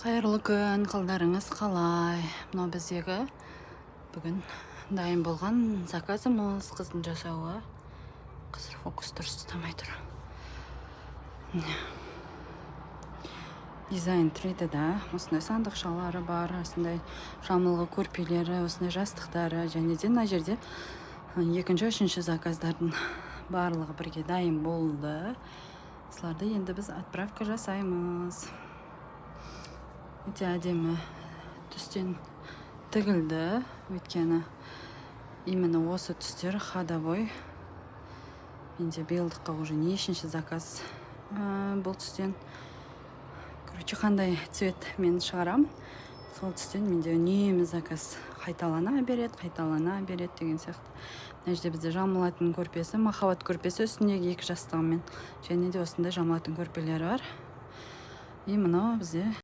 Қайырлы күн! Қалдарыңыз қалай? Мынау біздегі бүгін дайын болған заказымыз, қыздың жасауы. Қазір фокус дұрыс ұстамай тұр. Міне. Дизайн 3D да, осындай сандықшалары бар, осындай жамылғы көрпелері, осындай жастықтары және де мына жерде екінші, үшінші заказдардың барлығы бірге дайын болды. Осыларды енді біз отправка жасаймыз. Өте әдемі түстен тігілді, өйткені именно осы түстер ходовой. Менде биылдыққа уже нешінші заказ бұл түстен. Короче, қандай цвет мен шығарамын, сол түстен менде үнемі заказ қайталана береді, қайталана береді деген сияқты. Мына жерде бізде жамылатын көрпесі, махаббат көрпесі, үстіндегі екі жастығымен және де осындай жамылатын көрпелері бар. И мынау бізде